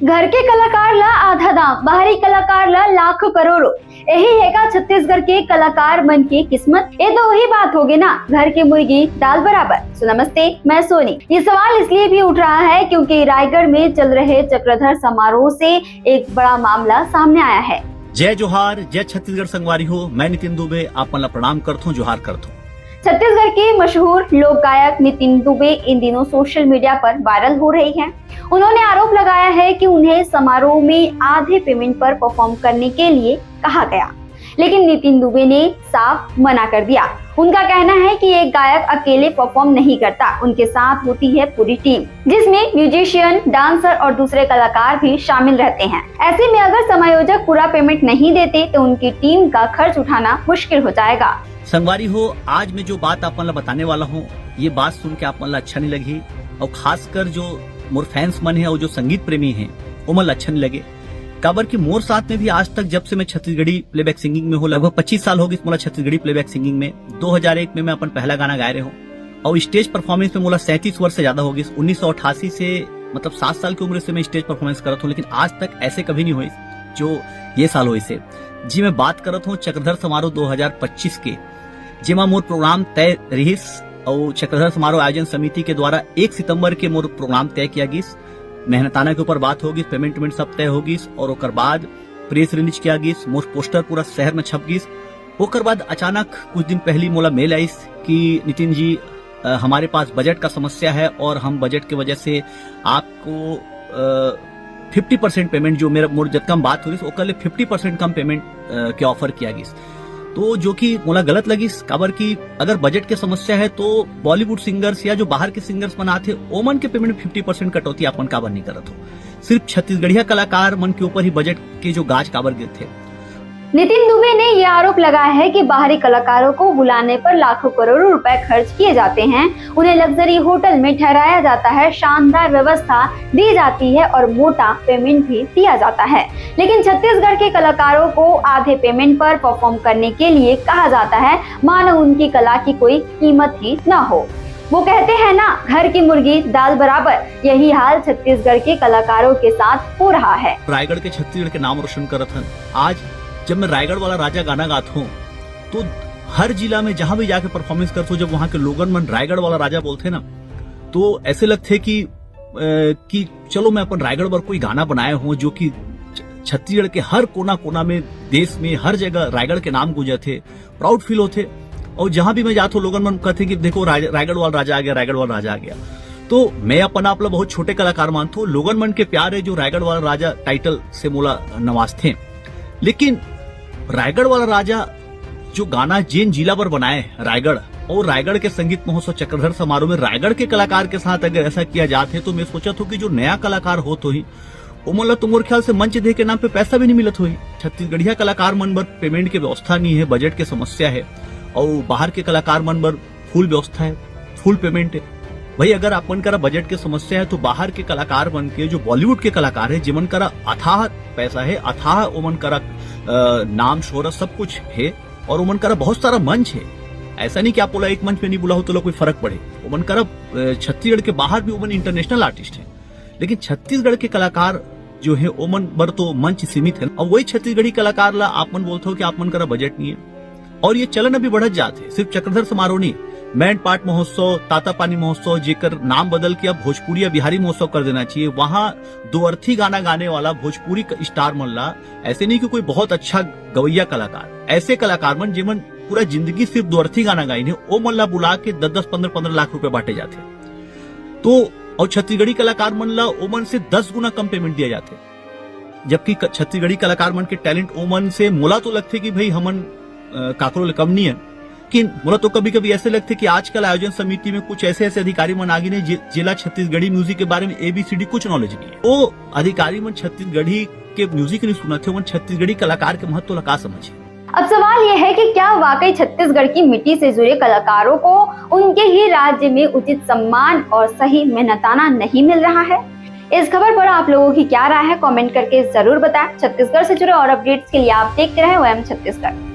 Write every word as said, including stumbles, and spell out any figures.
घर के कलाकार ला आधा दाम, बाहरी कलाकार ला लाखों करोड़ों। यही है का छत्तीसगढ़ के कलाकार मन की किस्मत? ये तो वही बात होगी ना, घर की मुर्गी दाल बराबर। So नमस्ते, मैं सोनी। ये सवाल इसलिए भी उठ रहा है क्योंकि रायगढ़ में चल रहे चक्रधर समारोह से एक बड़ा मामला सामने आया है। जय जोहार, जय छत्तीसगढ़ संगवारी हो। मैं नितिन दुबे आप मन ला प्रणाम करथों, जोहार करथों। छत्तीसगढ़ के मशहूर लोक गायक नितिन दुबे इन दिनों सोशल मीडिया पर वायरल हो रही हैं। उन्होंने आरोप लगाया है कि उन्हें समारोह में आधे पेमेंट पर परफॉर्म करने के लिए कहा गया, लेकिन नितिन दुबे ने साफ मना कर दिया। उनका कहना है कि एक गायक अकेले परफॉर्म नहीं करता, उनके साथ होती है पूरी टीम, जिसमें म्यूजिशियन, डांसर और दूसरे कलाकार भी शामिल रहते हैं। ऐसे में अगर समायोजक पूरा पेमेंट नहीं देते तो उनकी टीम का खर्च उठाना मुश्किल हो जाएगा। संगवारी हो, आज मैं जो बात आप मन ला बताने वाला हूँ, ये बात सुन के आप मन ला अच्छा नहीं लगही, और खासकर जो मोर फैंस मन है और जो संगीत प्रेमी हैं, वो मन ला अच्छा नहीं लगे। काबर कि मोर साथ में भी आज तक, जब से मैं छत्तीसगढ़ी प्लेबैक सिंगिंग में हूँ, लगभग पच्चीस साल हो गए मोला छत्तीसगढ़ी प्लेबैक सिंगिंग में। दो हज़ार एक में मैं अपन पहला गाना गाए रहे हूँ और स्टेज परफॉर्मेंस में मोला सैंतीस वर्ष से ज्यादा हो गए। उन्नीस सौ अट्ठासी से, मतलब सात साल की उम्र से मैं स्टेज परफॉर्मेंस करत हूँ, लेकिन आज तक ऐसे कभी नहीं हुई जो ये साल हुई से। जी, मैं बात करत हूँ चक्रधर समारोह दो हज़ार पच्चीस के, जेमा मोर प्रोग्राम तय रहिस और चक्रधर समारोह आयोजन समिति के द्वारा एक सितंबर के मोर प्रोग्राम तय किया गिस। मेहनताना के ऊपर बात हो गिस, पेमेंट वेमेंट सब तय हो गिस और ओकर बाद प्रेस रिलीज किया गिस, मोर पोस्टर पूरा शहर में छप गिस। ओकर बाद अचानक कुछ दिन पहली मोला मेल आइस कि नितिन जी, अ, हमारे पास बजट का समस्या है और हम बजट की वजह से आपको, अ, फिफ्टी परसेंट पेमेंट, जो मेरा मोर जतका हम बात हो रही, ओकर ले फिफ्टी परसेंट कम पेमेंट, अ, के ऑफर किया गिस। तो जो कि मोला गलत लगिस, काबर कि अगर बजट के समस्या है तो बॉलीवुड सिंगर्स या जो बाहर के सिंगर्स मन आथे, ओमन के पेमेंट फिफ्टी परसेंट कटौती आप मन काबर नहीं करत हो? सिर्फ छत्तीसगढ़िया कलाकार मन के ऊपर ही बजट के जो गाज काबर गिरथे? नितिन दुबे ने ये आरोप लगाया है कि बाहरी कलाकारों को बुलाने पर लाखों करोड़ों रुपए खर्च किए जाते हैं, उन्हें लग्जरी होटल में ठहराया जाता है, शानदार व्यवस्था दी जाती है और मोटा पेमेंट भी दिया जाता है, लेकिन छत्तीसगढ़ के कलाकारों को आधे पेमेंट पर परफॉर्म करने के लिए कहा जाता है, मानो उनकी कला की कोई कीमत ही ना हो। वो कहते हैं ना, घर की मुर्गी दाल बराबर, यही हाल छत्तीसगढ़ के कलाकारों के साथ हो रहा है। रायगढ़ के छत्तीसगढ़ के नाम रोशन करत हन। आज जब मैं रायगढ़ वाला राजा गाना गात हूँ, तो हर जिला में जहाँ भी जाके परफॉर्मेंस करत हूँ, जब वहाँ के लोगन मन रायगढ़ वाला राजा बोलथे ना, तो ऐसे लगथे कि, अ, कि चलो मैं अपन रायगढ़ बर कोई गाना बनाए हूँ जो कि छ-, छत्तीसगढ़ के हर कोना कोना में, देश में हर जगह रायगढ़ के नाम गूंजथे, प्राउड फील होथे। और जहाँ भी मैं जात हूँ, लोगन मन कहथे कि देखो राय-, रायगढ़ वाला राजा आ गया, रायगढ़ वाला राजा आ गया। तो मैं अपन आप ला बहुत छोटे कलाकार मानथो, लोगन मन के प्यार है जो रायगढ़ वाला राजा टाइटल से मोला नवाजथे। लेकिन रायगढ़ वाला राजा जो गाना जेन जिला बर बनाए रायगढ़, और रायगढ़ के संगीत महोत्सव चक्रधर समारोह में रायगढ़ के कलाकार के साथ अगर ऐसा किया जात है, तो मैं सोचत हूँ कि जो नया कलाकार होत होही, ओमन ला तो मोर ख्याल से मंच दे के नाम पे पैसा भी नहीं मिलत होही। छत्तीसगढ़िया कलाकार मन बर पेमेंट के व्यवस्था नहीं है, बजट के समस्या है, और बाहर के कलाकार मन बर फुल व्यवस्था है, फुल पेमेंट है। भाई, अगर आप मन करा बजट के समस्या है, तो बाहर के कलाकार मन के, जो बॉलीवुड के कलाकार है, जेमन करा अथाह पैसा है, अथाह ओमन करा, अ, नाम शोहरत सब कुछ है, और ओमन करा बहुत सारा मंच है। ऐसा नहीं कि आप ओला एक मंच पे नहीं बुलाओ तो ओला कोई फर्क पड़े। ओमन करा, अ, छत्तीसगढ़ के बाहर भी ओमन इंटरनेशनल आर्टिस्ट हैं, लेकिन छत्तीसगढ़ के कलाकार जो है, ओमन बर तो मंच सीमित है। और वही छत्तीसगढ़ी कलाकार ला आप मन बोलते हो कि आप मन करा बजट नहीं है। और ये चलन अभी बढ़त जात है, सिर्फ चक्रधर समारोह नहीं, मैनपाट महोत्सव, तातापानी महोत्सव, जेकर नाम बदल के अब भोजपुरी या बिहारी महोत्सव कर देना चाहिए, वहाँ दो अर्थी गाना गाने वाला भोजपुरी क-, स्टार मन ला, ऐसे नहीं कि कोई बहुत अच्छा गवैया कलाकार, ऐसे कलाकार मन जेमन पूरा जिंदगी सिर्फ दो अर्थी गाना गाइन है, ओ मन ला बुला के दस दस, पन्द्रह पन्द्रह लाख रुपए बांटे जाते। तो और छत्तीसगढ़ी कलाकार मन ला ओमन से दस गुना कम पेमेंट दिया जाते, जबकि क-, छत्तीसगढ़ी कलाकार मन के टैलेंट ओमन से मोला तो लगथे कि भाई हमन, अ, काकरो ले कम नहीं है। लेकिन मोला तो कभी-कभी ऐसे लगथे कि आजकल आयोजन समिति में कुछ ऐसे-ऐसे अधिकारी मन आ गिन हे, जे-, जेला छत्तीसगढ़ी म्यूजिक के बारे में एबीसीडी कुछ नॉलेज नहीं है। वो अधिकारी मन छत्तीसगढ़ी के म्यूजिक नहीं सुनत हे, ओमन छत्तीसगढ़ी कलाकार के महत्व ला का समझे? अब सवाल ये है कि क्या वाकई छत्तीसगढ़ की मिट्टी से जुड़े कलाकारों को उनके ही राज्य में उचित सम्मान और सही मेहनताना नहीं मिल रहा है? इस खबर पर आप लोगों की क्या राय है, कमेंट करके जरूर बताएं। छत्तीसगढ़ से जुड़े और अपडेट्स के लिए आप देखते रहें ओएम छत्तीसगढ़।